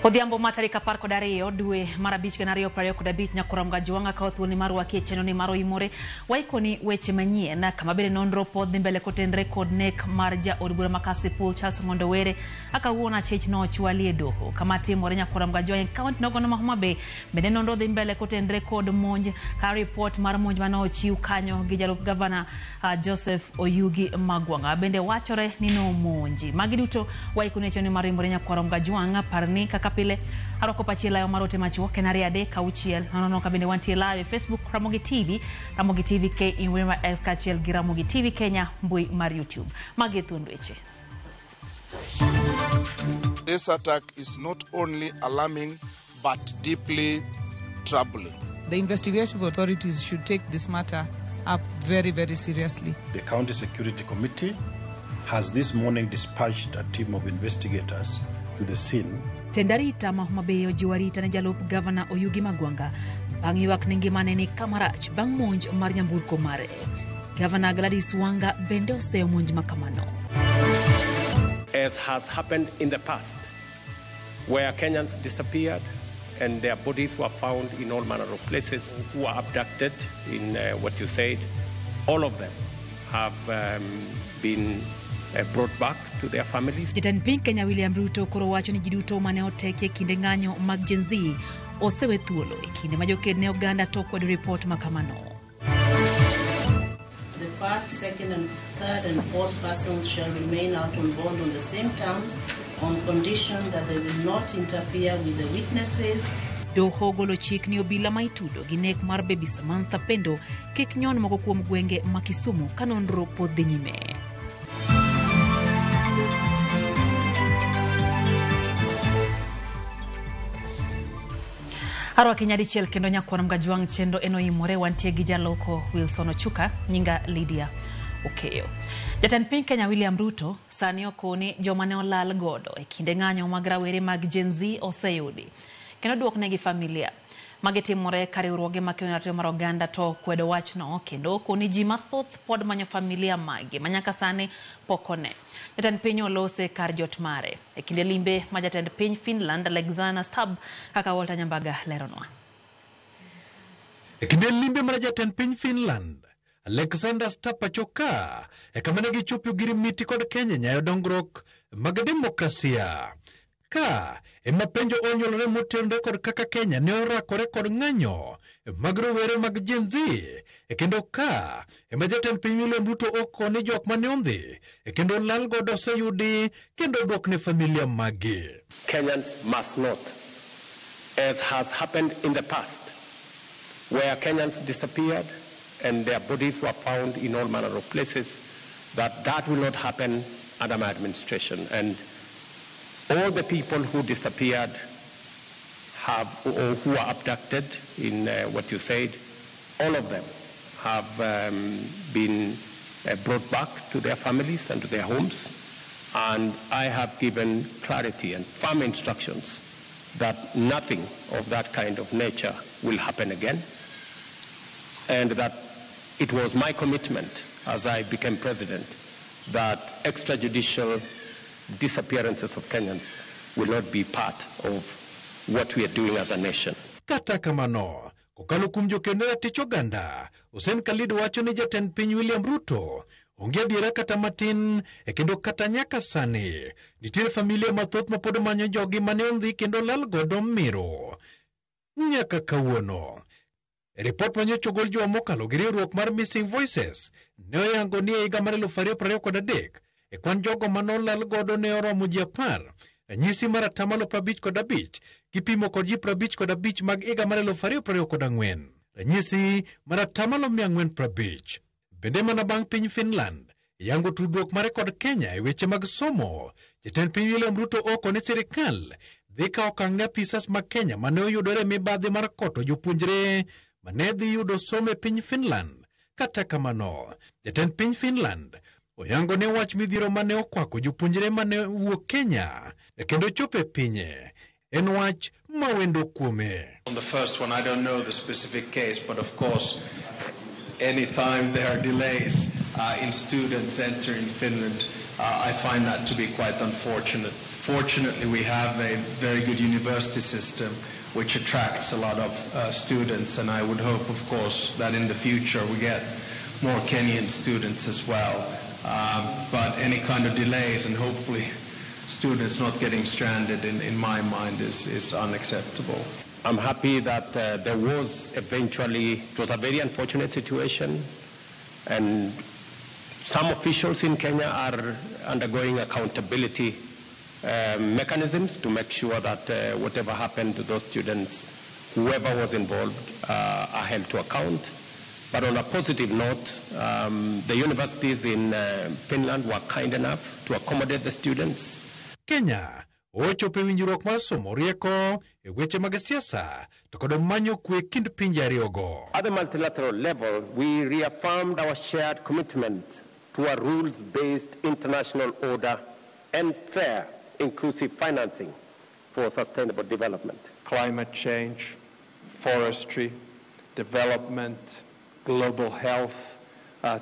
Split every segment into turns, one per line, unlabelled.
Odhiambo ma tarik 12 dwe mar 5 2025 nyakora Mgajuanga ka thuoni mar waki e chenro ni mar oimore waikoni weche manyien kama bende nonro pod dhi mbele kotenre kod nek mar jaod bura ma Kasipul Charles Ong'ondo Were kawuono achich nochwali e doho kama timore nyakora Mgajuanga e kaunti nogono ma Homa Bay bende nonro dhi mbele kotenre kod monj ka ripot mar monj mane ochiw kanyo gi jalup gavana Joseph Oyugi Magwanga bende wachore ni nomonji. Magi duto waikoni e chenro mar oimore nyakwara Mgajuanga par ni kaka pile arwako pachi e layo mar ote machuok en 2 3 6 0 ka bende wantie live e Facebook Ramogi TV, Ramogi TV K Inwema X kaachiel gi Ramogi TV Kenya mbui mar YouTube. Magi e thuond weche.
This attack is not only alarming but deeply troubling.
The investigative authorities should take this matter up very, very seriously.
The County Security Committee has this morning dispatched a team of investigators to the scene.
Tend arita ma Homa Bay ojiwo arita ne jalup gavana Oyugi Magwanga bang' ywak ni ngimane ni kama rach bang' monj mar nyamburko mare. Gavana Gladys Wanga bende oseyo monj ma kamano.
As has happened in the past, where Kenyans disappeared and their bodies were found in all manner of places, who were abducted in what you said, all of them have been brought back to their families.
Jatend piny Kenya William Ruto koro wacho ni ji duto mane oteki e kinde ng'anyo mag Gen Z osewe thuolo e kinde ma joked ne oganda to kwedo ripot ma kamano.
The first, second, and third and fourth persons shall remain out on bond on the same terms on condition that they will not interfere with the witnesses.
Doho ogolo chik ni obila ma itudo gi nek mar Baby Samantha Pendo kik nyon moko kuom gwenge ma Kisumu ka nonro pod dhi nyime. Arwaki nyadichiel kendo nyakwar Mgajuang' chenro en oimore wantie gi jaloko Wilson Ochuka nyinga Lydia Okeyo. Jatend piny Kenya William Ruto sani okoni joma ne olal godo e kinde ng'anyo mag rawere mag Gen Z oseyudi kendo duoknegi familia. Magi timore ka riwruoge makedo ratiro mar oganda to kwedo wachno kendo okoni ji mathoth pod manyo familia magi ma nyaka sani pok one. Jatend piny olose kar jot mare e kinde limbe ma jatend piny Finland Alexander Stubb kaka Walter Nyambaga leronwa.
E kinde limbe mar jatend piny Finland Alexander Stubb pachoka e kama ne gichopo ogirimiti kod Kenya nyayo dongruok mag demokrasia. Ka ema penjo onyuolore motenore kod kaka Kenya ne orakore kod ng'anyo mag rowere mag Gen Z e kendo ka ema jatend piny William Ruto okoni jok mane ondhi e kendo lal godo oseyudi kendo duokne familia magi.
Kenyans must not, as has happened in the past, where Kenyans disappeared and their bodies were found in all manner of places, that will not happen under my administration. And all the people who disappeared have, or who were abducted in what you said, all of them have been brought back to their families and to their homes. And I have given clarity and firm instructions that nothing of that kind of nature will happen again. And that it was my commitment as I became president that extrajudicial disappearances of Kenyans will not be part of what we are doing as a nation.
Kata kamano, kokalo kuom jokend ratich oganda, Hussein Khalid wacho ni jatend piny William Ruto onge adiera kata matin e kendo kata nyaka sani nitiere familia mathoth ma pod manyo jogi mane ondhi kendo lal godo miro nyaka kawuono. E ripot manyocha ogol juma mokalo gi riwruok mar Missing Voices ne oyango ni e higa mar 2023 e kwan jogo manolal godo ne oromo ji 10, ranyisi mar 55% kipimo kod ji 55 mag higa mar 2024, ranyisi mar 450. Bende mana bang' piny Finland yango tudruok mare kod Kenya e weche mag somo, jatend piny William Ruto okone sirikal dhi kawo okang' ne apisas mag Kenya mane oyudore mibadhi mar koto jopuonjre mane dhi yudo somo e piny Finland. Kata kamano, jatend piny Finland oyango ne wach midhiero mane okwako jopuonjre mane wuok Kenya kendo chopo e pinye en wach mawendo kuome.
On the first one, I don't know the specific case, but of course, anytime there are delays in students entering Finland, I find that to be quite unfortunate. Fortunately, we have a very good university system which attracts a lot of students, and I would hope, of course, that in the future we get more Kenyan students as well. But any kind of delays and hopefully students not getting stranded, in my mind, is unacceptable.
I'm happy that there was eventually, it was a very unfortunate situation, and some officials in Kenya are undergoing accountability mechanisms to make sure that whatever happened to those students, whoever was involved, are held to account. But on a positive note, the universities in Finland were kind enough to accommodate the students.
Kenya ochopo e winjruok mar somo rieko e weche mag siasa to kod manyo kwe kind pinje ariyogo.
At the multilateral level, we reaffirmed our shared commitment to a rules-based international order and fair, inclusive financing for sustainable development.
Climate change, forestry, development, global health,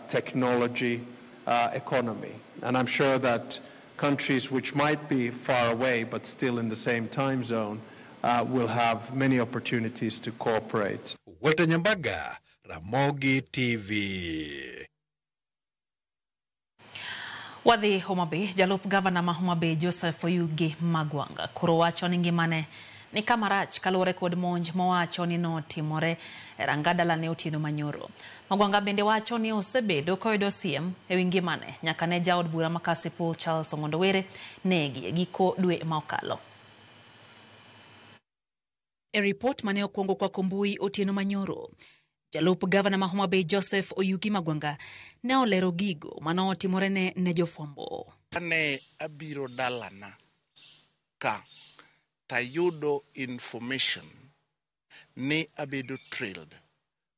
technology, economy. And I'm sure that countries which might be far away but still in the same time zone will have many opportunities to cooperate.
Walter Nyambaga, Ramogi TV.
Wadhi Homa Bay, jalup gavana ma Homa Bay Joseph Oyugi Magwanga koro wacho ni ngimane ni kama rach kaluwore kod monj mowacho ni notimore e ranga dalane otieno manyoro. Magwanga bende wacho ni osebedo koyudo siem ewi ngimane nyaka ne jaod bura ma Kasipul Charles Ong'ondo Were negi e giko dwe ma okalo. E ripot mane okwongo kwako mbui otieno manyoro, jalup gavana ma Homa Bay Joseph Oyugi Magwanga ne olero gigo manotimore ne jofwambo.
Kane abiro dalana ka tayudo information ni abedo trailed.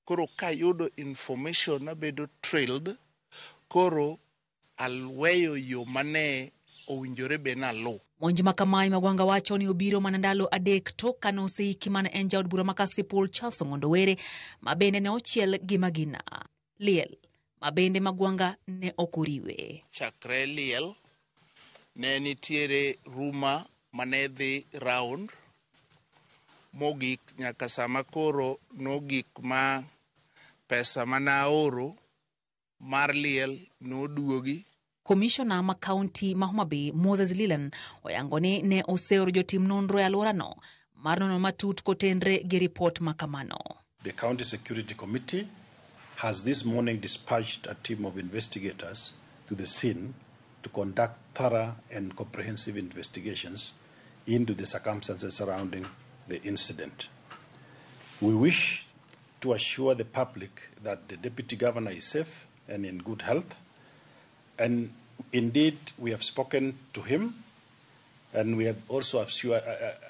Koro kayudo information abedo trailed, koro alweyo yo mane owinjore be naluw.
Monj ma kamae Magwanga wacho ni obiro mana ndalo 3 tok kane oseiki mane en jaod bura ma Kasipul Charles Ong'ondo Were ma bende ne ochiel gi magina. Liel ma bende Magwanga ne ok oriwe.
Chakre liel ne nitiere ruma mane dhi round mogik nyaka sama koro nogik ma pesa manaoro mar liel noduogi.
Komishona ma kaunti ma Homa Bay Moses Leland oyango ni ne oseoro jotim nonro e alworano mar nono matut kotenre gi ripot ma kamano.
The County Security Committee has this morning dispatched a team of investigators to the scene to conduct thorough and comprehensive investigations into the circumstances surrounding the incident. We wish to assure the public that the Deputy Governor is safe and in good health. And indeed, we have spoken to him, and we have also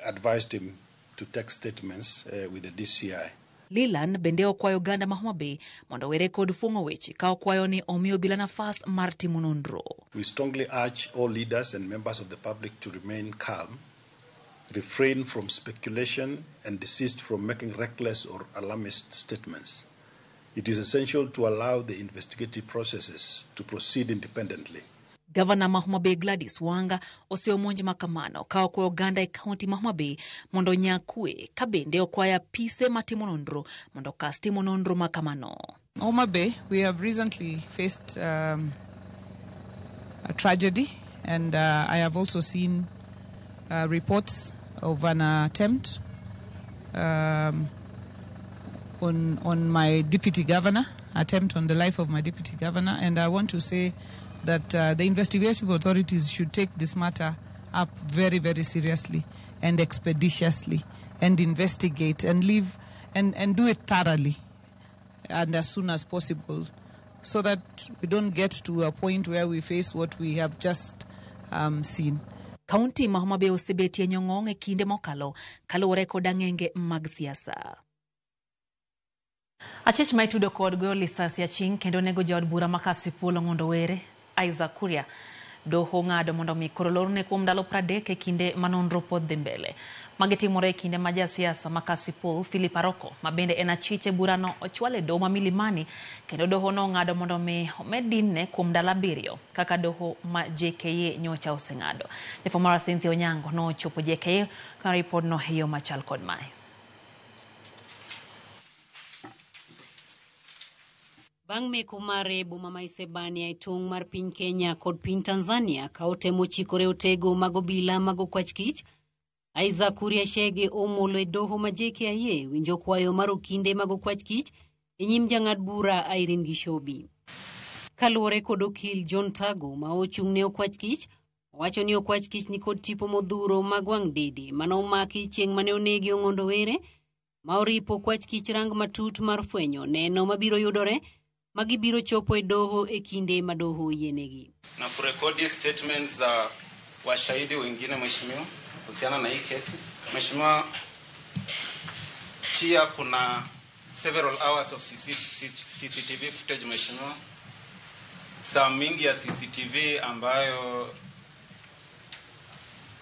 advised him to take statements with the DCI.
Leland bende okwayo oganda ma Homa Bay mondo were kod fuong'o weche ka okwayo ni omiyo obila nafas mar timo nonro.
We strongly urge all leaders and members of the public to remain calm, refrain from speculation, and desist from making reckless or alarmist statements. It is essential to allow the investigative processes to proceed independently.
Gavana ma Homa Bay Gladys Wanga oseyo monj ma kamano ka okwayo oganda e kaunti ma Homa Bay mondo onya kwe ka bende okwayo apise matimo nonro mondo okas timo nonro ma kamano.
Homa Bay, we have recently faced a tragedy, and I have also seen reports of an attempt on my deputy governor, attempt on the life of my deputy governor, and I want to say that the investigative authorities should take this matter up very, very seriously and expeditiously, and investigate and leave and do it thoroughly and as soon as possible, so that we don't get to a point where we face what we have just seen.
Kaunti ma Homa Bay osebetie nyong'ong' e kinde mokalo kaluwore kod ang'enge mag siasa. Achich ma itudo kod goyo lisasi aching' kendo nego jaod bura ma Kasipul Ong'ondo Were Isaac Kuria Doho ng'ado mondo mi koro lorne kuom ndalo 30 e kinde ma nonro pod dhi mbele. Magi timore e kinde ma jasiasa ma Kasipul Philip Aroko, ma bende en achich e burano, ochwal e doho ma Milimani kendo doho nong'ado mondo mi omed dinne kuom ndalo 7 kaka doho ma JKA nyocha oseng'ado. Jafwambo Cynthia Onyango nochopo JKA ka ripodno e yo machal kod mae.
Bang' meko mare boma ma Isebania e tong' mar piny Kenya kod piny Tanzania ka otemo chikore otego mag obila mag okwach kich, Isaac Kuria Chege omolo e doho ma JKIA winjo kwayo mar okinde mag okwach kich e nyim jang'ad bura Irene Gishobi. Kaluwore kod okil John Tago ma ochung' ne okwach kich, owacho ni okwach kich nikod tipo modhuro mag wang' dede mane omaki chieng' mane onegi Ong'ondo Were, ma oripo okwach kich rang matut mar fwenyo neno mabiro yudore magibiro chopo e doho e kinde ma doho oyienegi.
Na kurekodi statements za washahidi wengine mheshimiwa kuhusiana na hii kesi. Mheshimiwa, pia kuna several hours of CCTV footage mheshimiwa. Saa mingi ya CCTV ambayo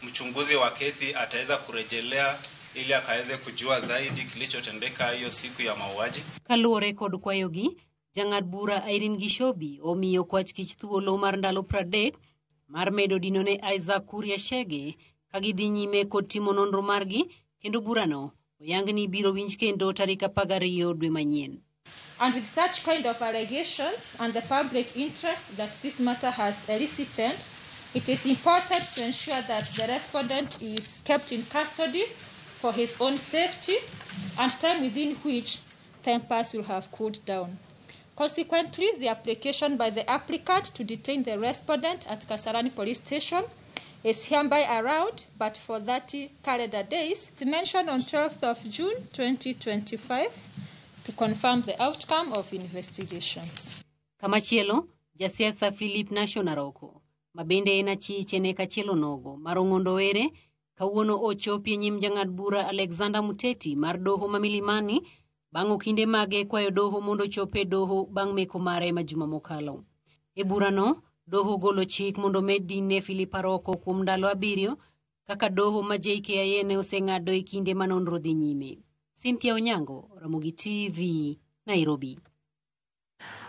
mchunguzi wa kesi ataweza kurejelea ili akaweze kujua zaidi kilichotendeka hiyo siku ya mauaji.
Kaluwore kod kwayogi, jang'ad bura Irene Gishobi omiyo okwach kich thuolo mar ndalo 30 mar medo dino ne Isaac Kuria Chege ka gidhi nyime kod timo nonro margi, kendo burano oyang ni biro winj kendo tarik 12 dwe manyien.
And with such kind of allegations and the public interest that this matter has elicited, it is important to ensure that the respondent is kept in custody for his own safety and time within which tempers will have cooled down. Consequently, the application by the applicant to detain the respondent at Kasarani Police Station is hereby allowed, but for 30 calendar days, to mention on 12th of June 2025 to confirm the outcome of investigations.
Kamachielo, jasiasa Philip Nation Aroko, ma bende en achich e nek achiel onogo mar Ong'ondo Were, kawuono ochopi e nyim jang'ad bura Alexander Muteti mar doho ma Milimani bang' okinde mage kwayo doho mondo ochop e doho bang' meko mare ma juma mokalo. E burano, doho golo chik mondo med dinne Philip Aroko kuom ndalo 7 kaka doho ma JKIA ne oseng'ado e kinde ma nonro dhi nyime. Cynthia Onyango, Ramogi TV, Nairobi.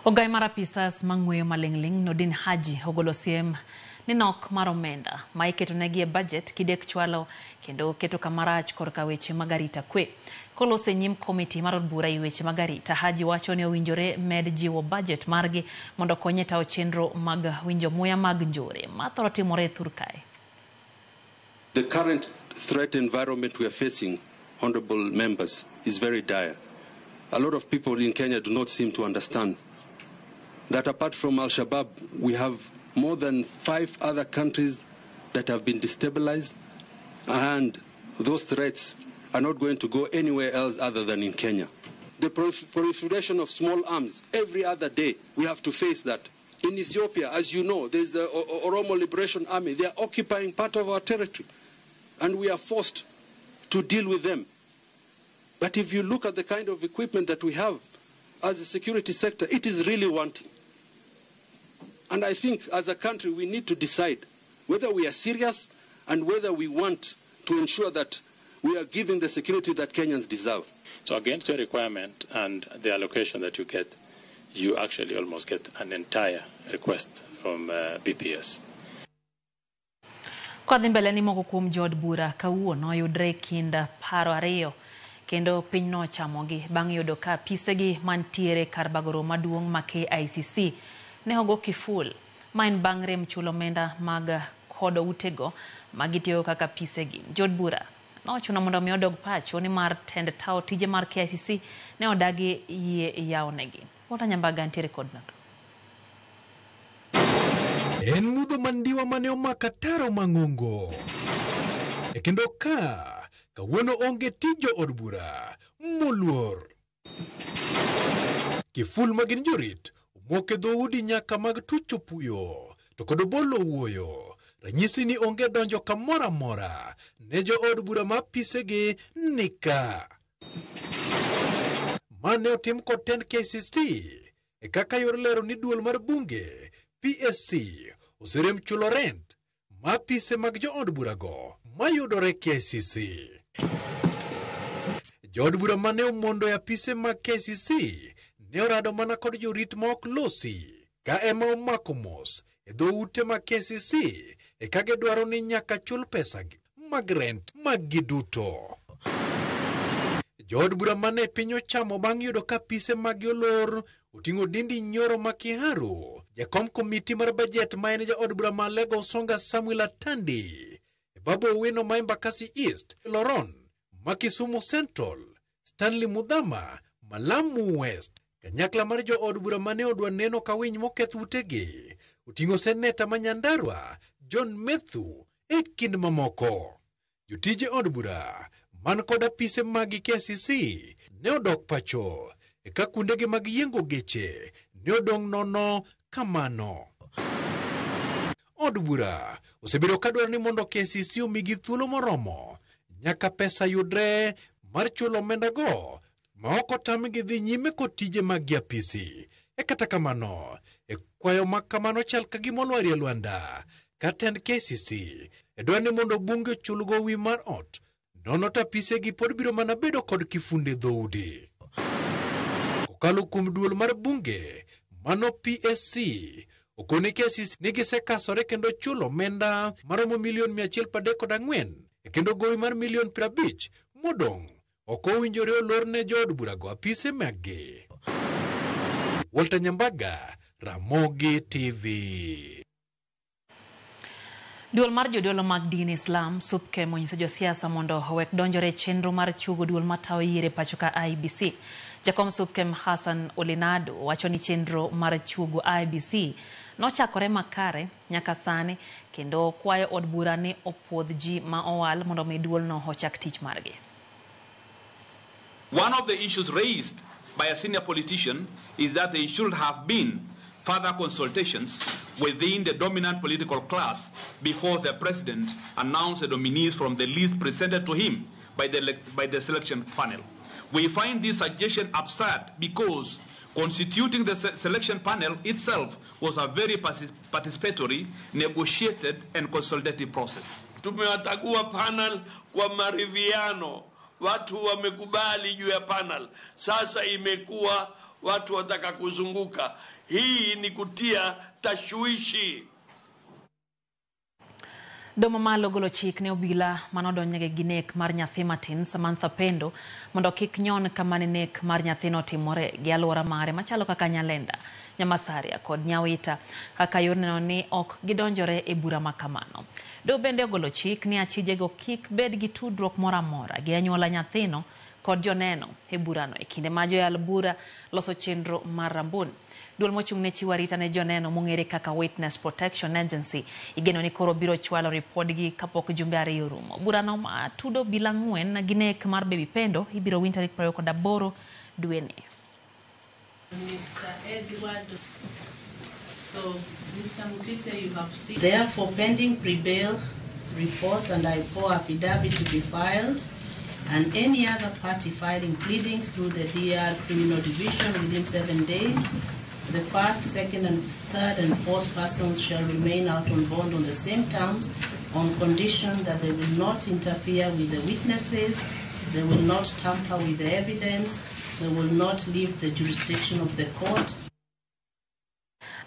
Ogai mar apisas mang'weyo maling'ling' Nordin Haji ogolo siem ni nok mar omenda ma iketonegi e budget kidek chwalo kendo keto kamarach korka weche mag arita kwe. Kolose nyim komiti mar od bura e weche mag arita, Haji wacho ni owinjore med jiwo budget margi mondo okonye tayo chenro mag winjo muya mag njore ma thoro timore e thur kae.
The current threat environment we are facing, honorable members, is very dire. A lot of people in Kenya do not seem to understand that apart from Al-Shabaab, we have more than 5 other countries that have been destabilized, and those threats are not going to go anywhere else other than in Kenya. The proliferation of small arms, every other day we have to face that. In Ethiopia, as you know, there's the Oromo Liberation Army. They are occupying part of our territory, and we are forced to deal with them. But if you look at the kind of equipment that we have as a security sector, it is really wanting. And I think as a country we need to decide whether we are serious and whether we want to ensure that we are giving the security that Kenyans deserve.
So against your requirement and the allocation that you get, you actually almost get an entire request from BPS.
Kodhi mbele ni moko kuom jood bura kawuono oyudre e kind paro ariyo kendo piny nochamogi bang' yudo ka pisegi mantiere kar bago romo maduong' ma KICC ne ogo kiful. Ma en bang' rem chulo omenda mag kodo utego magitiyo kaka pisegi. Jood bura nochuno mondo mi odog pacho nimar tend tawo tije mar KICC ne odagi yie yawonegi. Walter Nyambaga ntiere kod mathoth.
En mudho mandiwa mane omako ataro mang'ongo. E kendo ka kawuono onge tij jood bura moluor. Kiful magin jorit omoko e dhoudi nyaka mag tucho puyo to kod obolo wuoyo. Ranyisi ni onge donjo kamoro amora ne jood bura ma pisegi nika. Mane otim kod tend KCC e kaka yor lero ni duol mar bunge PSC oserem chulo rent ma apise mag jood burago mayudore KICC. Jood bura mane omondo e apise mag KICC ne orado mana kod jorit ma ok losi ka ema omako mos e dho ute mag KICC e ka gidwaro ni nyaka chul pesa mag rent mag giduto. Jood bura mane piny ochamo bang' yudo ka apise maggi olor oting'o Dindi Nyoro ma Kiharu, jakom komiti mar bajet ma en jaod bura ma Alego Usonga Samuel Atandi, Babu Owino ma Embakasi East, Loron ma Kisumu Central, Stanley Mudhama ma Lamu West. Kanyakla mar jood bura mane odwa neno ka winy moketh utegi oting'o seneta ma Nyandarua John Methu e kind mamoko. Jotije od bura man kod apise mag KICC ne odok pacho e ka kuondegi mag yiengo geche ne odong' nono kamano. Od bura osebedo ka dwaro ni mondo KICC omigi thuolo moromo nyaka pesa yudre mar chulo omendago ma ok otamgi dhi nyime kod tije mag apisi. E kata kamano, e kwayo ma kamano chal ka gima olwarie lwanda ka tend KICC e dwaro ni mondo bunge ochul gowi mar ot nono to apisegi pod biro mana bedo kod kifunde dhoudi. Kokalo kuom duol mar bunge mano PSC okone KICC ni gisekasore kendo chulo omenda maromo milion 134 e kendo gowi mar milion 50 modong' ok owinjore olor ne jood burago apise maggi. Walter Nyambaga, Ramogi TV.
Duol mar jodolo mag din Islam SUPKEM onyiso josiasa mondo owek donjore e chenro mar chugo duol matayo yiero e pacho ka IEBC. Jakom SUPKEM Hassan Olenado wacho ni chenro mar chugo IEBC nochakore makare nyaka sani kendo kwayo od bura ni opuodh ji ma owal mondo mi duolno ochak tich margi.
One of the issues raised by a senior politician is that there should have been further consultations within the dominant political class before the president announced the nominees from the list presented to him by the selection panel. We find this suggestion absurd because constituting the selection panel itself was a very participatory, negotiated and consultative process.
Tumewatagua panel kwa maridhiano. Watu wamekubali juu ya panel. Sasa imekuwa watu wataka kuzunguka. Hii ni kutia tashwishi.
Domo malo golo chik ne obila manodonjne gi nek mar nyathi matin Samantha Pendo mondo kik nyon kama ne nek mar nyathino otimore gi alwora mare machalo kaka Nyalenda, Nyamasaria kod Nyawita kaka yor neno ni ok gidonjore e bura ma kamano. Doho bende ogolo chik ni achijego kik bed gi tudruok moro amora gi anyuola nyathino kod joneno e burano e kinde ma joyal bura loso chenro mar Rambun. Duol mochung' ne chiwo arita ne joneno mong'ere kaka Witness Protection Agency igeno ni koro biro chwalo ripodgi kapok jumbe ariyo orumo. Burano ma tudo bila 4 gi nek mar Baby Pendo ibiro winj tarik 28 dweni.
Mr. Edward, so Mr. Mutise, you have seen. Therefore, pending pre-bail report and IPOA affidavit to be filed, and any other party filing pleadings through the DR Criminal Division within 7 days, the first, second, and third and fourth persons shall remain out on bond on the same terms, on condition that they will not interfere with the witnesses, they will not tamper with the evidence, they will not leave the jurisdiction of the court.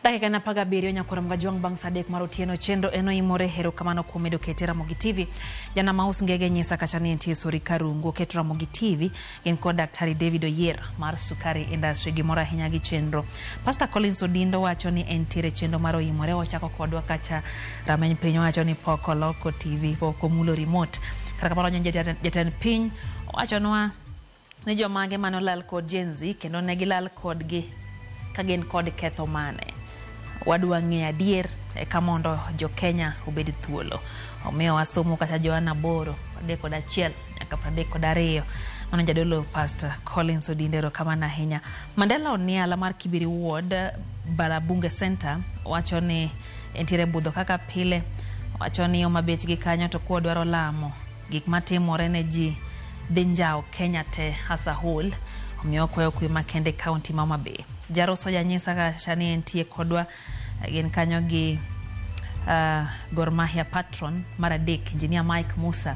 Dakika na 17 nyakora mgajwang bang' saa 3 mar otieno chenro en oimore. Erokamano kuom medo kete Ramogi TV. Jana Maus Ngege nyisa kacha ni entie Sori Karungu oketo Ramogi TV gin kod Daktari David Oyier mar Sukari Industry gimoro ahinya gi chenro. Pastor Collins Odindo wacho ni entiere chenro mar oimore ochako kodwa kacha rameny piny wacho ni pok oloko TV pok omulo remote. Kata kamano jatend piny owachonwa ni jomage mane olal kod Gen Z kendo ne gilal kodgi ka gin kod ketho mane. Wadwa ng'eyo adier eka mondo jo Kenya obed thuolo. Omiyo wasomo kata Johana 8, 31 nyaka 32. Mano jadolo Pastor Collins Odinde, erokamano ahinya. Mandela Oniala mar Kibiri Ward, Barabunge Center wacho ni entiere budho kaka pile. Wacho ni Homa Bay gi kanyo to kwa dwaro lamo gik matimore ne ji dhi njawo Kenya te as a whole. Omiyo okwayo kwe makende kaunti ma Homa Bay. Jaroso janyisa kacha ni entie kodwa gin kanyo gi Gor Mahia patron mar adek Engineer Mike Musa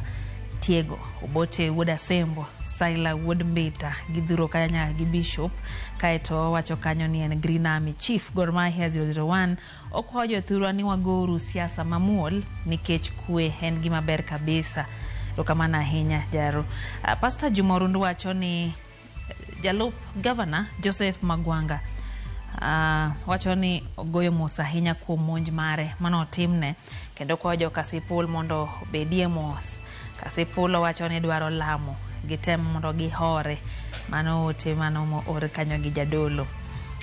Tiego Obote wuod Asembo Saila wuod Mbita gidhuro kanyo nyaka gi Bishop kaeto owacho kanyo ni en Green Army Chief Gor Mahia 001 okwayo jothurwa ni wagouru siasa mamuol nikech kwe en gima ber kabisa. Erokamano ahinya Jaro. Pastor Juma Orundu wacho ni jalup gavana Joseph Magwanga wacho ni ogoyo mos ahinya kuom monj mare mane otimne kendo kwayo jo Kasipul mondo obedie mos. Kasipul owacho ni dwaro lamo gitem mondo gihore. Mano ote mano oor kanyo gi jadolo.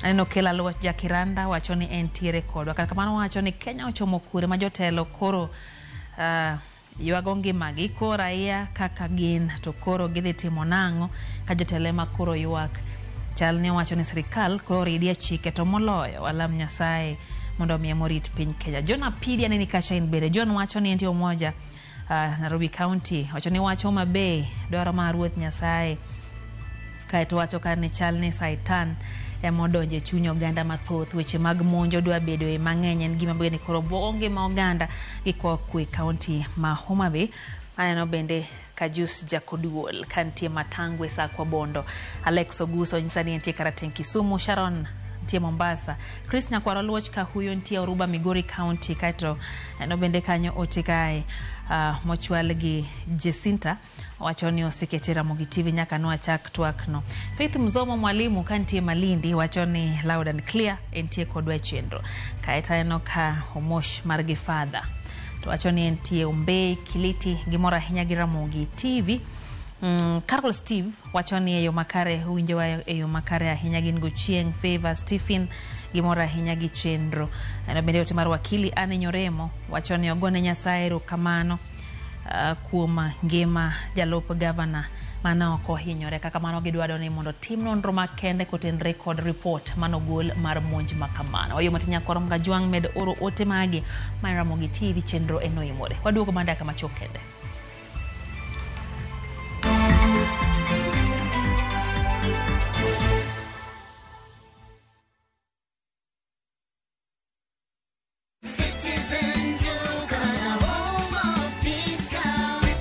Aneno Kela Luoch Jakiranda wacho ni entiere kodwa. Kata kamano wacho ni Kenya ochomo kure ma jotelo koro ywago ngimagi ko raia kaka gin to koro gidhi timo nang'o ka jotelo ema koro ywak. Chal ni owacho ni sirikal koro oridie chike to moloyo walam Nyasaye mondo omiye morit piny Kenya. John Apidi aneni kacha in bende. John wacho ni entie Umoja Nairobi County. Wacho ni wach Homa Bay dwaro mar Ruoth Nyasaye. Kaeto wacho ka ni chal ni Saitan ema odonjo e chuny oganda mathoth. Weche mag monjo dwa bedo e mang'eny en gima bende koro bwogo ngima oganda gi kwa kwe county ma Homa Bay. Aneno bende Kajus Jakoduol kantie Matangwe Sakwa Bondo. Alex Oguso nyisa ni entie Karateng' Kisumu. Sharon nitie Mombasa. Chris Nyakwaro Luoch Kahuyo nitie Oruba Migori County. Kaeto aneno bende kanyo ote kae mochwal gi Jacinta wacho ni osekete Ramogi TV nyaka nwachak twak no. Faith Mzomo mwalimu kantie Malindi wacho ni loud and clear entie kodwa e chenro. Kaeto aneno ka Omosh mar gi father to wacho ni entie Ombei Kiliti gimoro ahinya gi Ramogi TV. Carol Steve wacho ni e yo makare owinjowa e yo makare ahinya gin Gochieng' Favor Stephen gimoro ahinya gi chenro. Aneno bende ote mar wakili Anne Nyoremo wacho ni ogone Nyasaye erokamano kuom ngima jalup gavana mane ok ohinyore. Kaka mano gidwaro ni mondo tim nonro makende kotenre kod report manogol mar monj makamano. Wayo matin nyakwar Mgajwang' med oro ote magi mar Ramogi TV chenro en oimore. Waduogo bang' dakika machuok kende.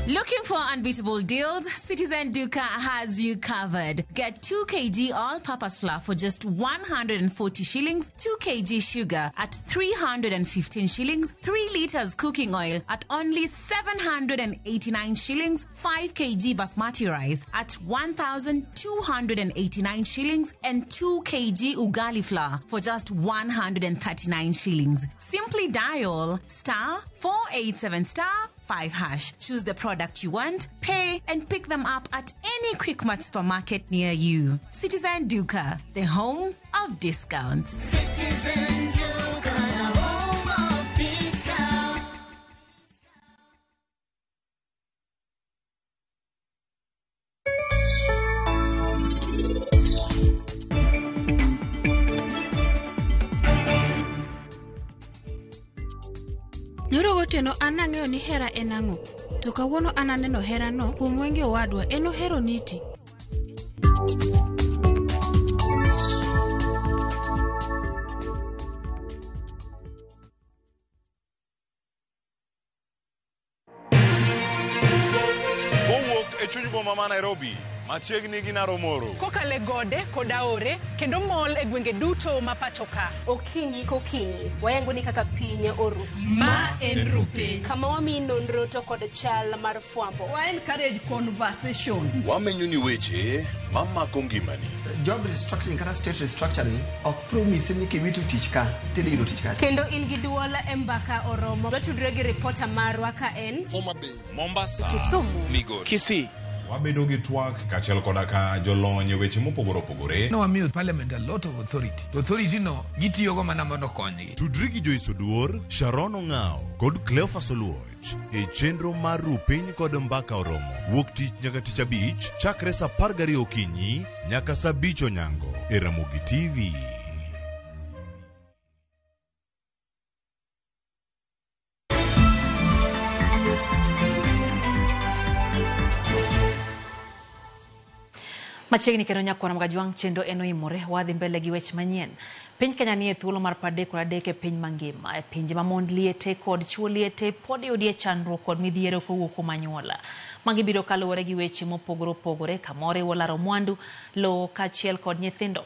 Looking for unbeatable deals? Citizen Duka has you covered. Get 2 kg all-purpose flour for just 140 shillings, 2 kg sugar at 315 shillings, 3 liters cooking oil at only 789 shillings, 5 kg basmati rice at 1,289 shillings, and 2 kg ugali flour for just 139 shillings. Simply dial star 487 star 5 hash. Choose the product you want, pay, and pick them up at any Quickmart supermarket near you. Citizen Duka, the home of discounts.
Citizen Duka, the home of discounts.
Nyoro gotieno an ang'eyo ni hera en ang'o, to kawuono an aneno herano kuom wenge owadwa, en ohero niti.
Kowuok e chuny boma ma Nairobi, machiegni gi Naromoro.
Kokalo e gode kod aore kendo mol e gwenge duto ma pacho ka.
Okinyi kokinyi, wayango ni kaka piny oru.
Ma en Rupiny.
Kama wamiyi nonro to kod chal mar fwambo.
Wa encourage conversation.
Wamenyo ni weche mamako ngimani.
Job restructuring kata state restructuring ok promise ni kiwito tich ka tidhi yudo tich kacha.
Kendo in gi duol e mbaka oromo. Watudre gi ripota marwa ka en
Homa Bay,
Mombasa,
Kisumu,
Migori,
Kisii.
Wabedo gi twak kaachiel koda ka jolony e weche mopogore opogore.
Nowamiyo parliament a lot of authority. To authority no gitiyogo mana mondo okonygi.
Tudri gi Joyce Oduor, Sharon Ong'ao kod Cleophas Oluoch e chenro mar Rupiny kod Mbaka Oromo wuok tich nyaka tich abich chakre saa 12 okinyi nyaka saa 5 onyango e Ramogi TV.
Machiegni kendo nyakwar Mgajwang' chenro en oimore wadhi mbele gi weche manyien. Piny Kenya nie thuolo mar 33 e piny mangima. E pinje ma mond liete kod chuo liete pod yudie chandruok kod midhiero kowuok kuom anyuola. Magi biro kaluwore gi weche mopogore opogore kamoriwo laro mwandu, lowo kaachiel kod nyithindo.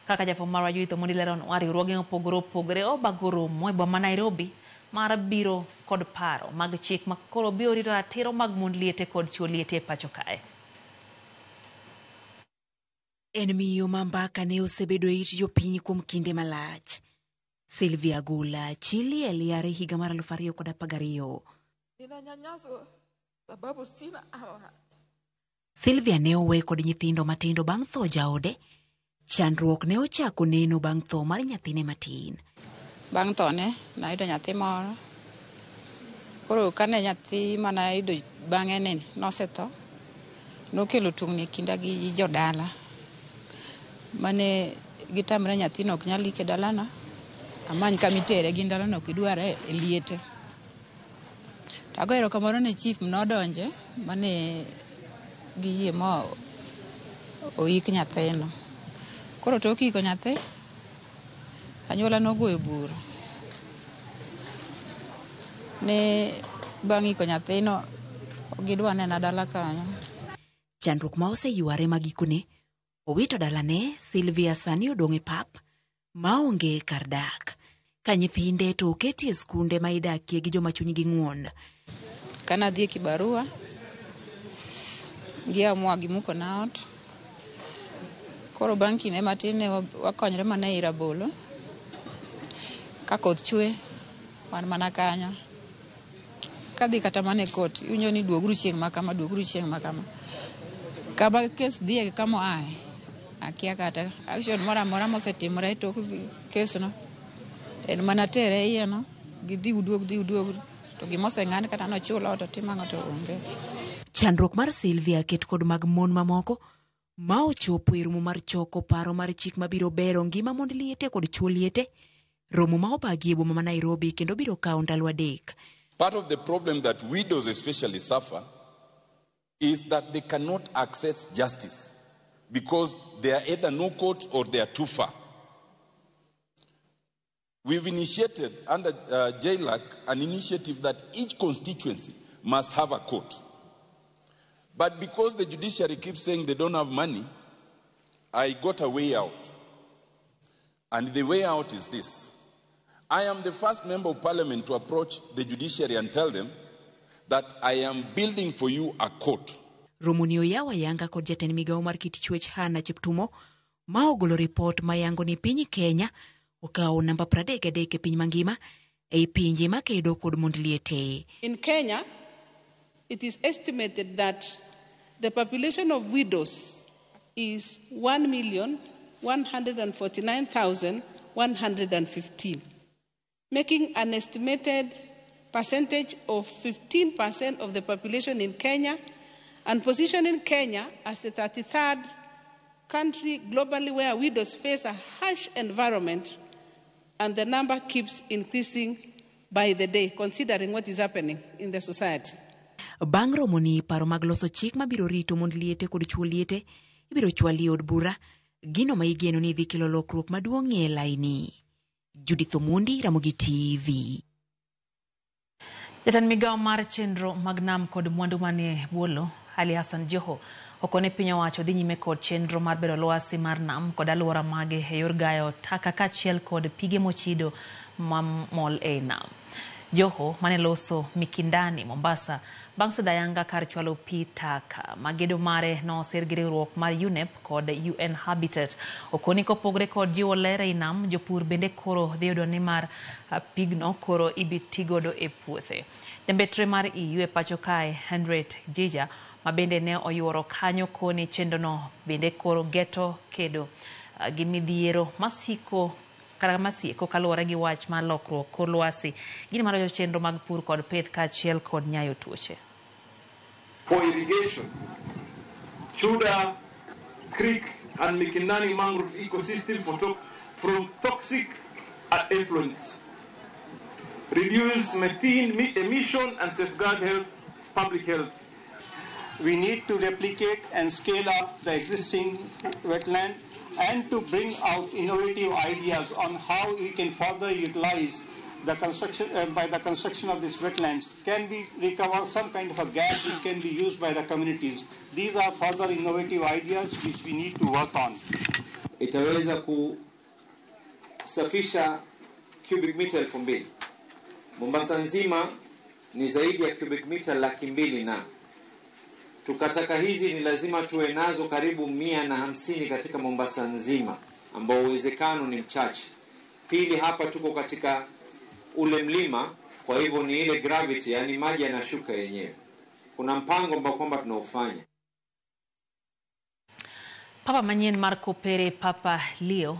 Kaka jafwambo marwa Judith Omondi leronwa, riwruoge mopogore opogore obago romo e boma ma Nairobi mar biro kod paro mag chik ma koro biro rito ratiro mag mond liete kod chuo liete e pacho kae.
En miyo ma mbaka ne osebedo e it jopiny kuom kinde malach. Sylvia Agola, chi liel yare higa mar 2012.
Ninanyanyaswa sababu sina
Sylvia ne owe kod nyithindo matindo bang' tho jaode. Chandruok ne ochako neno bang' tho mar nyathine matin.
Bang' thone nayudo nyathi moro. Koro kane nyathi manayudo bang'e ni nosetho, nokelo tungni e kinda gi jodala. Mane gitamre nyathino ok nyal ike dalana, amany kama itere gin dalano ok gidware e liete. To ago erokamano ne chief nodonje mane giyie ma oik nyathino. Koro tok iko nyathi, anyuola nogoyo bura ne bang' iko nyathino gidwa nena dala kanyo.
Chandruok ma oseyware ma gikone owito dalane, Sylvia sani odong' e pap maonge kar dak. Ka nyithinde to oketi e skunde ma idakie gi joma chunygi ng'won.
Kana adhi e kibarua, giamua gimuko na ot. Koro bang' kinde matin ne wakonyre mana ei rabolo. Ka koth chwe, wan mana kanyo. Kadhi kata mana e court, iwinjo ni duoguru chieng' ma kama, duoguru chieng' ma kama. Kama kes dhiye gi kama oaye, akia kata action moro amora mosetimore e tok kesno. En mana tere iye no, gidhi uduog, dhi uduog, to gimoseng'ad kata nochul ot otim ang'o to onge.
Chandruok mar Sylvia ket kod mag mon mamoko ma ochopo e romo mar choko paro mar chik mabiro bero ngima mond liete kod chuo liete. Romo ma obagi e boma ma Nairobi kendo biro kawo ndalo 3.
Part of the problem that widows especially suffer is that they cannot access justice because they are either no court or they are too far. We've initiated under JLAC an initiative that each constituency must have a court. But because the judiciary keeps saying they don't have money, I got a way out. And the way out is this. I am the first member of parliament to approach the judiciary and tell them that I am building for you a court.
Romo ni oyaw ayanga kod jatend migawo mar kit chwech Hannah Cheptumo ma ogolo ripot mayango ni piny Kenya okawo namba 33 e piny mangima ei pinje makedo kod mond liete.
In Kenya, it is estimated that the population of widows is 1,149,115, making an estimated percentage of 15% of the population in Kenya and positioning Kenya as the 33rd country globally where widows face a harsh environment, and the number keeps increasing by the day, considering what is happening in the society.
Bang' romo ni paro mag loso chik mabiro rito mond liete kod chuo liete ibiro chwali e od bura, gino ma igeno ni dhi kelo lokruok maduong' e laini. Judith Omondi, Ramogi TV.
Jatend migawo mar chenro mag nam kod mwandu manie bwo lowo, Ali Hassan Joho, okone piny owacho dhi nyime kod chenro mar bero lwasi mar nam kod alwora mage e yor gayo taka kaachiel kod pige mochido mamol ei nam. Joho mane loso Mikindani, Mombasa, bang' sidho ayanga kar chwalo pi taka ma gedo mare nosir gi riwruok mar UNEP kod UN Habitat. Okoni kopogore kod jiwo ler ei nam, jopur bende koro dhi yudo ni mar pigno koro ibi tigodo e puothe. Jambetre mar EU e pacho kae, Henriette Jija, ma bende ne oyuoro kanyo koni chenrono bende koro geto kedo gi midhiero masiko kata masieko kaluwore gi wach mar lokruok kor lwasi, gino marocho chenro mag pur kod pith kaachiel kod nyayo tuoche.
For irrigation, Chuda Creek and Mikindani mangrove ecosystem from toxic effluents, reduce methane emission and safeguard health, public health.
We need to replicate and scale up the existing wetland
and to bring out innovative ideas on how we can further utilize the construction by the construction of these wetlands. Can we recover some kind of a gas which can be used by the communities? These are further innovative ideas which we need to work on.
Itaweza kusafisha cubic meter 2000. Mombasa nzima ni zaidi ya cubic meter 200,000 na tukataka hizi ni lazima tuwe nazo karibu 150 katika Mombasa nzima, ambao uwezekano ni mchache. Pili, hapa tuko katika ule mlima, kwa hivyo ni ile gravity, yani maji yanashuka yenyewe. Kuna mpango ambao kwamba tunaufanya.
Papa manyien mar Kopere Papa Leo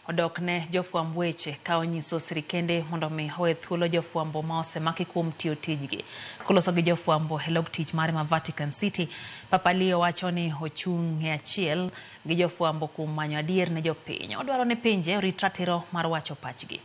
odok ne jofwamb weche ka onyiso sirikende mondo mi owe thuolo jofwambo ma osemaki kuom tiyo tijgi. Koloso gi jofwambo e log tich mare ma Vatican City, Papa Leo wacho ni ochung' e achiel gi jofwambo kuom manyo adier ne jopiny. Odwaro ni pinje orit ratiro mar wacho pachgi.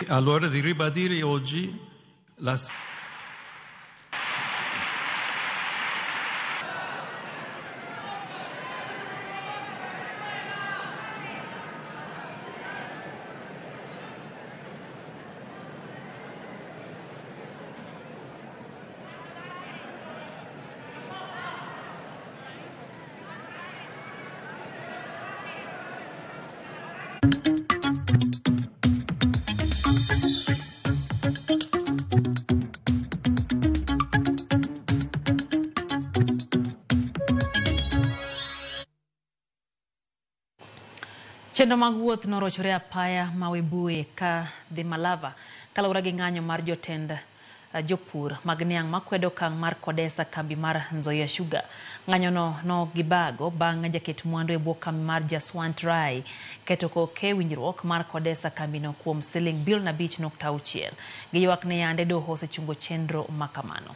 Allora di ribadire oggi la
Chenro mag wuoth norochore apaya ma Webuye ka dhi Malava kaluwore gi ng'anyo mar jotend jopur mag niang' makwedo okang' mar kodesa kambi mar Nzoia Sugar. Ng'anyono no gibago bang' jaket mwandu e bwo kambi mar Jaswant Rai keto koke winjruok mar kodesa kambino kuom siling bilion 5.6. Giywak ni yande doho osechungo chenro makamano.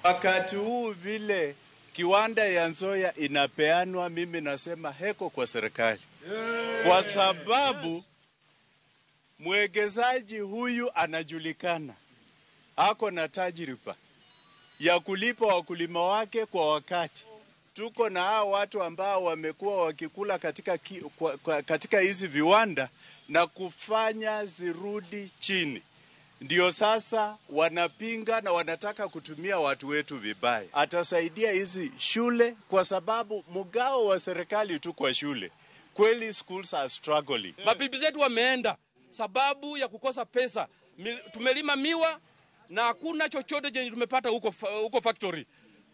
Wakati huu vile kiwanda ya Nzoia inapeanwa, mimi nasema heko kwa serikali, kwa sababu mwekezaji huyu anajulikana, ako na tajriba ya kulipa wakulima wake kwa wakati. Tuko na hao watu ambao wamekuwa wakikula katika hizi viwanda na kufanya zirudi chini. Ndio sasa wanapinga na wanataka kutumia watu wetu vibaya. Atasaidia hizi shule kwa sababu mgao wa serikali tu kwa shule. Kweli schools are struggling.
Mabibi zetu wameenda sababu ya kukosa pesa. Tumelima miwa na hakuna chochote chenye tumepata huko factory.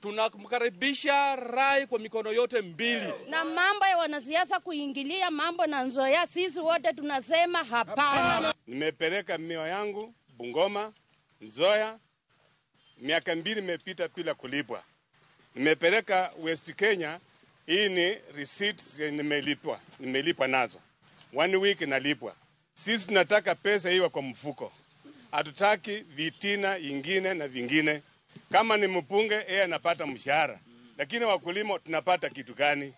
Tunamkaribisha Rai kwa mikono yote mbili.
Na mambo ya wanasiasa kuingilia mambo na Nzoia, sisi wote tunasema hapana.
Nimepeleka miwa yangu Bungoma, Nzoia, miaka 2 imepita bila kulipwa. Nimepeleka West Kenya, hii ni receipts nimelipwa nazo. 1 week nalipwa. Sisi tunataka pesa hiyo kwa mfuko. Hatutaki vitina ingine na vingine. Kama ni mpunge, yeye anapata mshahara. Lakini wakulima tunapata kitu gani?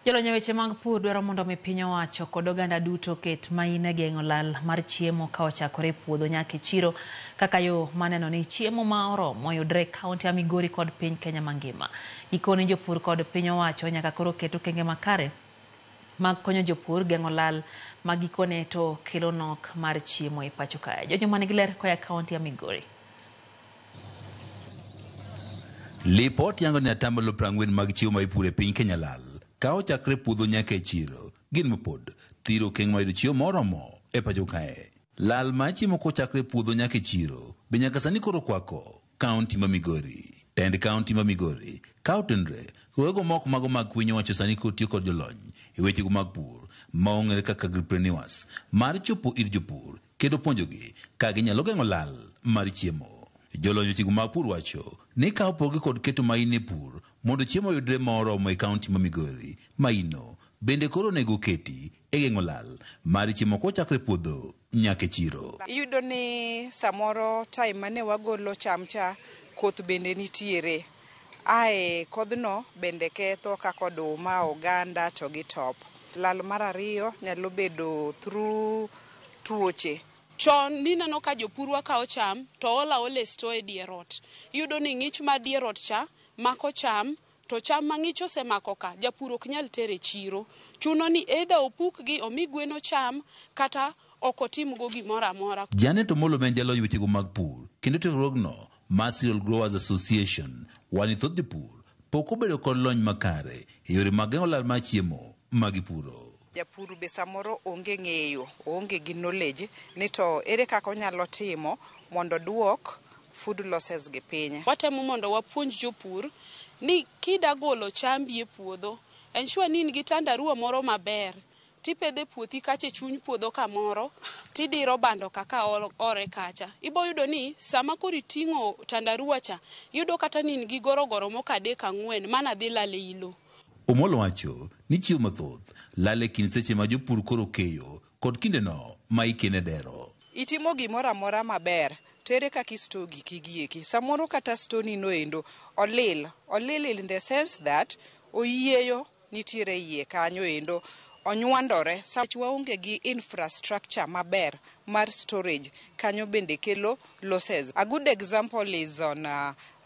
Jolony weche mag pur dwaro mondo mi piny owacho kod oganda duto ket maine geng'o lal mar chiemo ka ochakore e puodho nyaka e chiro kaka yo maneno ni chiemo ma oromo yudre e kaunti ya Migori kod piny Kenya mangima. Gikone jopur kod piny owacho nyaka koro ket okenge makare mag konyo jopur geng'o lal ma gikone to kelo nok mar chiemo e pacho kae. Jonyo manigi ler koa e kaunti ya Migori.
Lipot yango ni atamalo 40 mag chiemo ma ipuro e piny Kenya lal ka ochakre puodho nyaka e chiro gin mapod thiro okeng' mar yudo chiemo moromo e pacho kae. Lal mar chiemo kochakre puodho nyaka e chiro be nyaka sani koro kwako kaunti ma Migori. Tend kaunti ma Migori ka otenre wego moko mago mag winyo wacho sani kotiyo kod jolony e wechego mag pur ma ong'ere kaka agripreneurs mar chopo ir jopur kendo puonjogi ka ginyalo geng'o lal mar chiemo. Jolony wechego mag pur wacho ni ka opogi kod keto maino e pur mondo chiemo oyudre moromo e kaunti ma Migori, maino bende koro onego keti e geng'o lal mar chiemo kochakre puodho nyaka e chiro.
Iyudo ni samoro time mane wagolo cham cha koth bende nitiere.
Ae kodhno bende ketho kaka oduma, oganda to gi top. Lal mar ariyo nyalo bedo through tuoche.
Chon nineno ka jopurwa kawo cham to olo aola e store e dier ot. Iyudo ni ng'ich mar dier ot cha mako cham to cham ma ng'ich osemako ka japur ok nyal tero e chiro. Chuno ni either opukgi omi gwen ocham kata ok otimgo gimoro amora.
Janet Omolo ma en jalony wechego mag pur kendo riwruogno mar Cereal Growers Association wani thoth jopur pok obedo kod lony makare e yore mag geng'o lal mar chiemo ma gipuro.
Japur be samoro onge ng'eyo, oonge gi knowledge ni to ere kaka onyalo timo mondo oduok food losses gi piny.
Watemo mondo wapuonj jopur ni kida golo chambi e puodho, ensure ni in gi tandarua moro maber tipedhe puothi kacha e chuny puodho kamoro tidiro bando kaka ore kacha. Ibo yudo ni sama koro iting'o tandarua cha, iyudo kata ni in gi gorogoro moko 3 4 mana dhi lal e ilo.
Omolo wacho ni chiemo mathoth lal e kind seche ma jopur koro keyo kod kindeno ma ikene dero.
Itimo gimoro amora maber, to ere kaka isto giki gieki? Samoro kata stoni noendo olil, olil in the sense that oyieyo nitiere iye kanyo endo, onywandore. Sach waonge gi infrastructure maber mar storage, kanyo bende kelo losses. A good example is on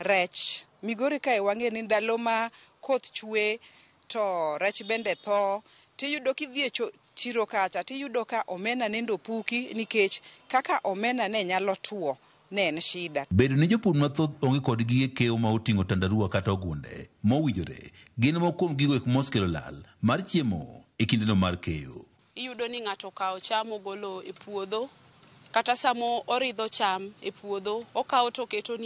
rech. Migori kae wang'e ni ndalo ma koth chwe to rech bende tho, tiyudo kidhi e chiro kacha tiyudo ka omena nendo puki nikech kaka omena ne nyalo tuo ne en shida.
Bedo ni jopur mathoth onge kod gige keyo ma oting'o tandarua kata ogunde mowinjore gin moko kuom gigo eko mosekelo lal mar chiemo e kindeno mar keyo.
Iyudo ni ng'ato okawo cham ogolo e puodho, kata sama oridho cham e puodho okawo to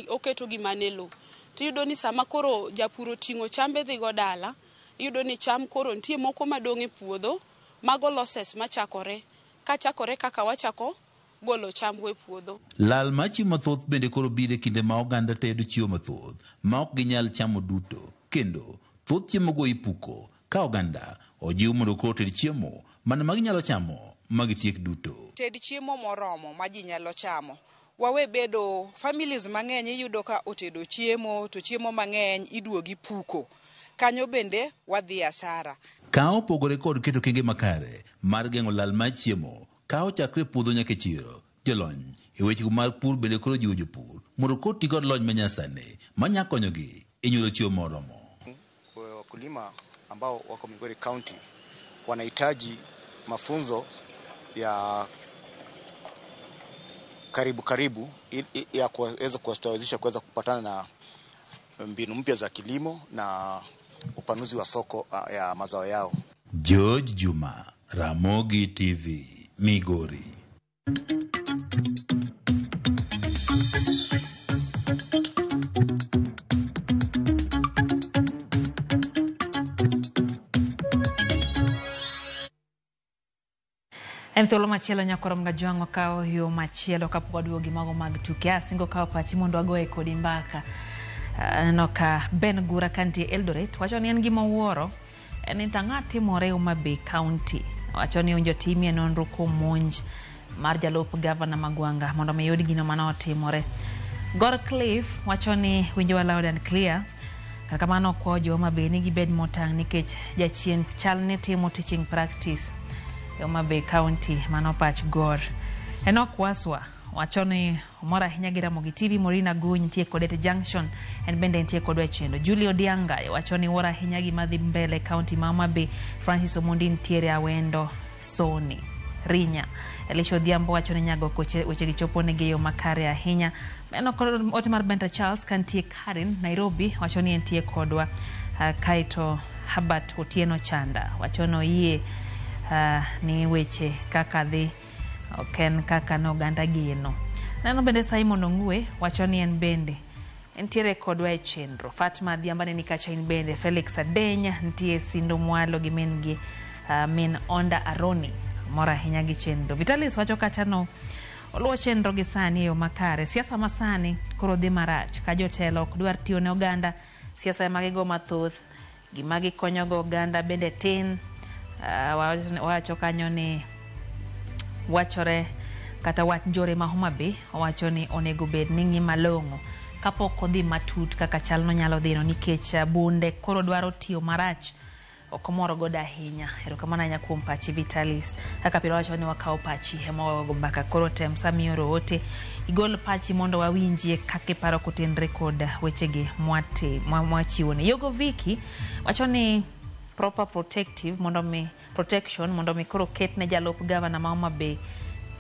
oketo gima ne lowo. Tiyudo ni sama koro japur oting'o chambe dhigo dala, iyudo ni cham koro nitie moko madong' e puodho, mago losses machakore, kachakore kaka wachako golo chambwa e puodho.
Lal mar chiemo mathoth bende koro biro e kinde ma oganda tedo chiemo mathoth ma ok ginyal chamo duto, kendo thoth chiemogo ipuko ka oganda ojiw mondo koro oted chiemo mana ma ginyalo chamo ma gitiek duto.
Ted chiemo moromo ma ji nyalo chamo. Wawe bedo families mang'eny iyudo ka otedo chiemo to chiemo mang'eny iduogi puko. Kanyo bende wadhi asara.
Ka opogore kod keto kenge makare mar geng'o lal mar chiemo ka ochakre puodho nyaka e chiro, jolony e weche mag pur bende koro jiwo jopur mondo koro ti kod lony manyasani manya konyogi e nyuolo chiemo moromo.
Wakulima ambao wako Migori County wanahitaji mafunzo ya karibu karibu ya kuweza kuwastawazisha kuweza kupatana na mbinu mpya za kilimo na upanuzi wa soko ya mazao yao.
George Juma, Ramogi TV, Migori.
En thuolo machielo nyakorom Gajwang' wakawo yo machielo kapok waduogo gi mago mag tuke. Asingo kawo pachi mondo wagoye kodi mbaka. Aneno ka Ben Gura kantie Eldoret wacho ni en gima wuoro en ni tang'a timore Homa Bay County. Wacho ni owinjo timie nonro kuom monj mar jalup gavana Magwanga mondo mi yud gino mane otimore. Gor Cliff wacho ni winjowa loud and clear. Kata kamano okwayo jo Homa Bay ni gibed motang' nikech jachien chal ni timo teaching practice e Homa Bay County. Mano pach Gor. Enoch Waswa wacho ni omor ahinya gi Ramogi TV. Morina Guny nitie kode e Junction, en bende nitie kodwa e chenro. Julie Odianga wacho ni wuoro ahinya gima dhi mbele county ma Homa Bay. Francis Omondi nitiere Awendo Soni Rinya. Elisha Odhiambo wacho ni nyago weche gi chopo negi e yo makare ahinya. Mano kod ote mar Benta Charles kantie Karen Nairobi wacho ni entie kodwa. Kaeto Herbert Otieno Chanda wacho ni oyie ni weche kaka dhi ok en kaka ne oganda geno. Neno bende Simon Ong'ue wacho ni en bende entiere kodwa e chenro. Fatma Adhiambo ni kacha in bende. Felix Adeny nitie Sindo Mwalo gi min gi min Onda Aroni mor ahinya gi chenro. Vitalis wacho kacha no oluwo chenro gi sani e yo makare. Siasa masani koro dhi marach ka jotelo ok dwar tiyo ne oganda. Siasa ema gigo mathoth, gima gikonyogo oganda bende tin. Wacho kanyo ni wachore kata wach njore ma Homa Bay owacho ni onego bed ni ng'i malong'o Kapok odhi matut kaka chalno nyalo dhino nikech bunde koro dwaro tiyo marach ok omor godo ahinya. Erokamano ahinya kuom pachi Vitalis. Kaka pile wacho ni wakawo pachi ema wagogo mbaka. Koro tem sama ioro ote igol pachi mondo wawinjie kaka iparo kotenre kod wechegi mwachiwoni. Yogo Viki wacho ni proper protective mondo mi protection mondo mi koro ket ne jalup gavana ma Homa Bay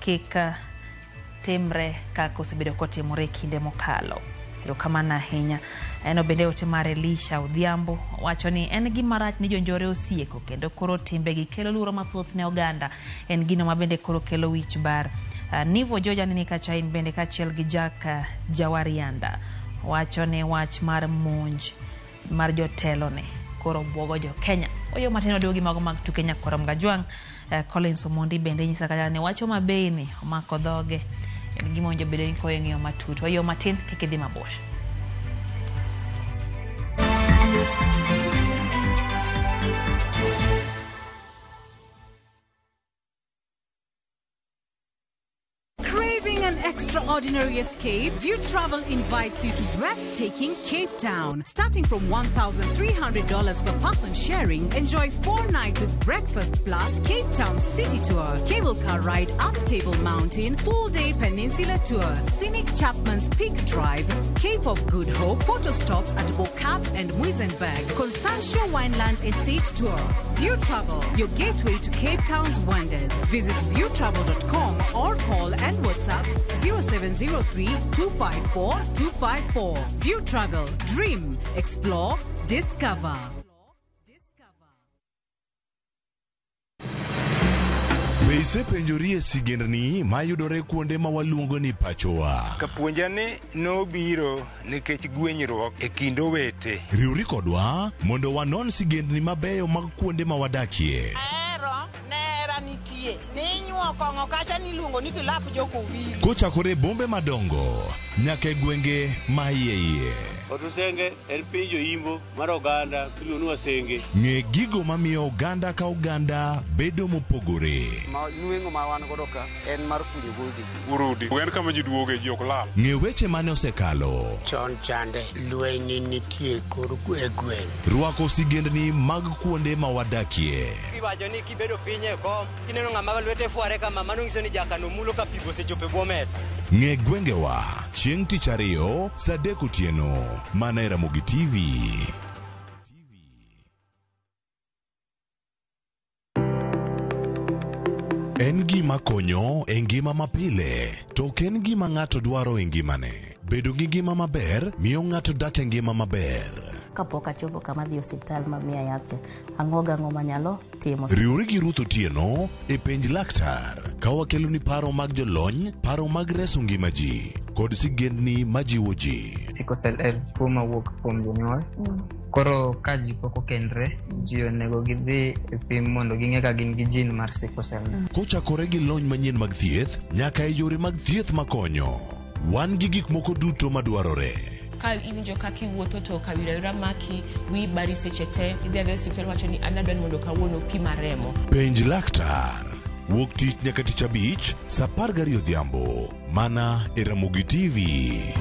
kik timre kaka osebedo kotimore e kinde mokalo. Erokamano ahinya. En bende ote mar Elisha Odhiambo wacho ni en gima rach ni jonjore osieko kendo koro timbegi kelo luoro mathoth ne oganda. En gino ma bende koro kelo wich bar. Nivo George aneni kacha in bende kaachiel gi Jack Jawarianda wacho ni wach mar monj mar jotelo ni koro buogo jo Kenya. Oyo matin oduogi mago mag tuke nyakwar Mgajwang'. Collins Omondi bende nyisa kacha ni wacho Homa ni omako dhoge. En gima owinjo bedo ni koyo ng'iyo matut. Oyo matin kik idhi mabor.
Craving an extraordinary escape? View Travel invites you to breathtaking Cape Town. Starting from $1,300 per person sharing, enjoy 4 nights with breakfast plus Cape Town City Tour, cable car ride up Table Mountain, full-day peninsula tour, scenic Chapman's Peak Drive, Cape of Good Hope, photo stops at Bo-Kaap and Muizenberg, Constantia Wineland Estate Tour. View Travel, your gateway to Cape Town's wonders. Visit viewtravel.com or call and WhatsApp 0703 254 254. View Travel, dream, explore, discover.
Be isepenjori e sigendni mayudore kuonde ma waluongo ni pachowa?
Kapuonja ni nobiro nikech gwenyruok e kind owete.
Riwri kodwa mondo wanon sigendni mabeyo mag kuonde ma wadakie.
Ahero nera nitie ninyuo kong'o kacha niluongo ni kilap jokowili.
Kochakore e bombe madongo nyaka e gwenge ma iye iye.
Otusenge en piny joimbo mar oganda miluongo ni Wasenge.
Ng'e gigo mamiyo oganda ka oganda bedo mopogore.
Ma nweng'o ma wan godo ka en mar kunyo goldi.
Urudi en kama ji duoge ji ok lal.
Ng'e weche mane osekalo.
Chon chande lweny nitie kor e gweng'.
Rwako sigendni mag kuonde ma wadakie.
Iwacho ni kibedo piny e kom kineno ng'ama lwete fware kama mano nyiso ni jakano mulo ka pi osechopo e bwo mesa.
Ng'e gwengewa chieng' tich ariyo saa 3 otieno mana e Ramogi TV. En gima konyo e ngima mapile, to ok en gima ng'ato dwaro e ngimane. Bedo gi ngima maber miyo ng'ato dak e ngima maber.
Kapok achopo kama dhi osiptal ma miya yath cha, ang'o gang'o manyalo timo.
Riwri gi Ruth Otieno e penj laktar ka wakeloni paro mag jolony, paro mag reso ngima ji kod sigendni majiwo ji.
Sickle cell en tuo mawuok kuom jonyuol. Koro ka ji pok okendre, ji onego gidhi e pim mondo ging'e ka gin gi gene mar sickle cell.
Kochakore gi lony manyien mag thieth nyaka e yore mag thieth makonyo. Wan gi gik moko duto madwarore.
Ka iwinjo kaka iwuotho to kawira wira maki, wiyi bari seche te, idhi adhiya e osiptal wacho ni an adwa ni mondo kawuono pima remo.
Penj laktar. Wuok tich nyaka tich abich saa 12 odhiambo mana e Ramogi TV.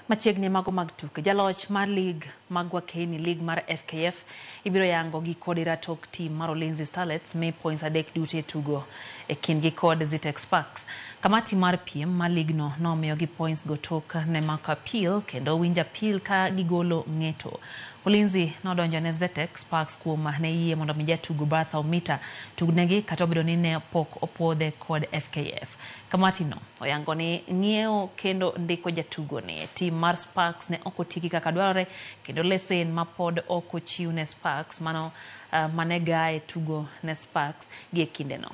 Machiegni mago mag tuke. Jaloch mar lig mag Wakeni League mar FKF ibiro yango gi kod iratok team mar Ulinzi Starlets mi points 3 duto e tugo e kindgi kod Zetech Sparks. Kamati mar piem mar ligno nomiyogi points go tok ne mako appeal kendo winjo appeal ka gigolo ng'eto. Ulinzi nodonjo ne Zetech Sparks kuom ne yie mondo mi jatugo Bertha Omita tugnegi kata obedo ni ne pok opuodhe kod FKF. Kamati no oyango ni ng'iewo kendo ndiko jatugo ni e team mar Sparks ne ok otiki kaka dwarore kendo lesen ma pod ok ochiw ne Sparks mano mane gae tugo ne Sparks gi e kindeno.